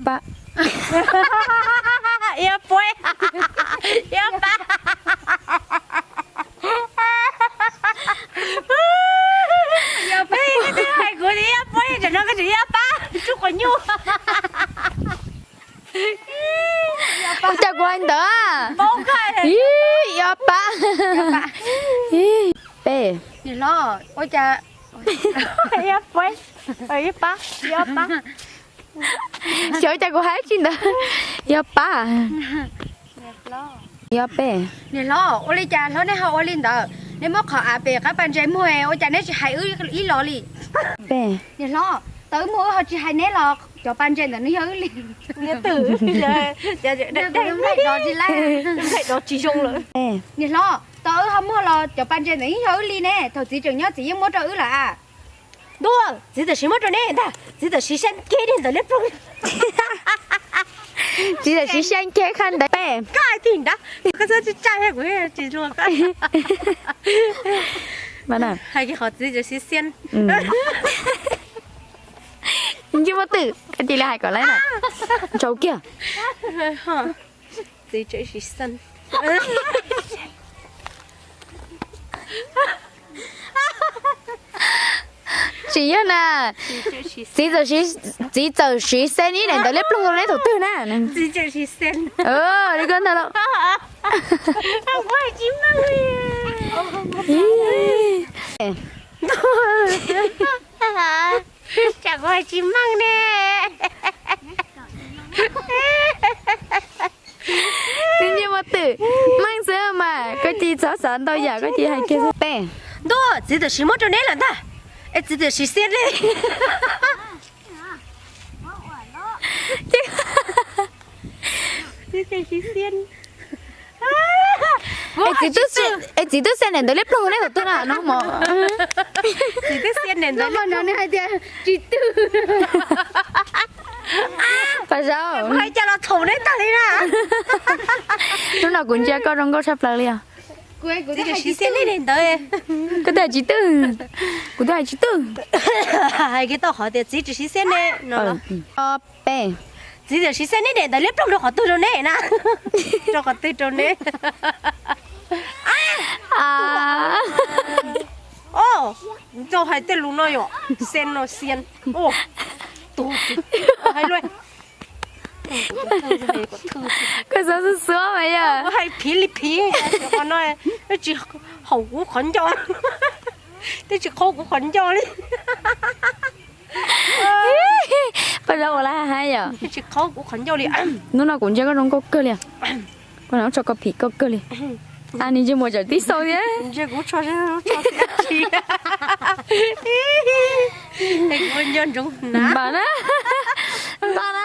Pab. Ib puab. Ib pab. Yog peb, koj twb hais kuv ib puab, tam no koj tseem ib pab tsuj quav nyuj. Ua cas kuv hais ntawd? Ib pab. Peb. Niam hlob, ua cas ib pab, ib pab, ib pab. Xyov ua cas kuv hais tsis ntawd. Ib pab. Ib peb. Niam hlob, ua li cas hlob nej ho ua li ntawd? Nej muab qhov av pem qab pas ntses muag, ua cas neb tsis hais wb ib los li? Peb. Niam hlob, tau wb muag wb ho tsis hais neb los cov pas ntses ntawd nws yog wb li. Nplaim dov tsis zoo lawm. Niam hlob, tau wb ho muag los cov pas ntses ntawd yeej yog wb li ne, thaum txiv tseem nyob txiv yeej muab rau wb lawm a. Ntuj, txiv tam sim muab rau neb ntag, txiv tam sim saib kiag niag ntawd liab ploog. Txiv tam sim saib kiag qhov ntawd peb. Koj hais tsis ntag, koj txhob tsis tsaij kuv tsis luag. Hais kiag qhov txiv tam sim xiab. Ntsej muag twm, koj cia li hais kom laib na. Ntsaum kiag. Txiv tam sim xiab. Tsis yog na. Txiv txawm siv, txiv txawm siv xen ib daim ntawv liab ploog rau neb thaum twg na? Li koj ntag los. Tsam kuv hais tsis meej ne. Ntsej muag twm, meej xwb mas koj cia li txhob xav ntau yam, koj cia li hais kiag xwb. Peb. Ntuj, txiv tam sim muab rau neb lawm ntag, es txiv tam sim xiab li. Es txiv twb xen daim ntawv liab ploog neb thaum twg na no mog? Txiv twb xen daim ntawv no nws hais tias tsis twg. Pab Zaub, hais cas los txhaum neb tag li na. Hnub no kuv ntsia koj zoo nkauj tshaj plaws li os. Txiv tam sim xiab li ntawd. Koj twb hais tsis twg, kuv twb hais tsis twg. Hais kiag tau qhov tias txiv tam sim xiab ne no. Peb. Txiv tam sim xen neb daim ntawv liab ploog rau qhov twg rau neb na? Rau qhov twg rau neb? Os, txo hais tej lus no yom, xen no xiab. Koj xav xub xuab mas yog hais phiv li phiv, qhov no twb tsis haum kuv qhov ncauj, twb tsis qhaub kuv qhov ncauj li. Pab Zaub ua lawv hais yom. Hnub no kuv ntsia koj zoo nkauj kawg li. Koj no tso koj phim koj kawg li. Nws ntsej muag tseem tib xaus thiab. Npam na. Npam na.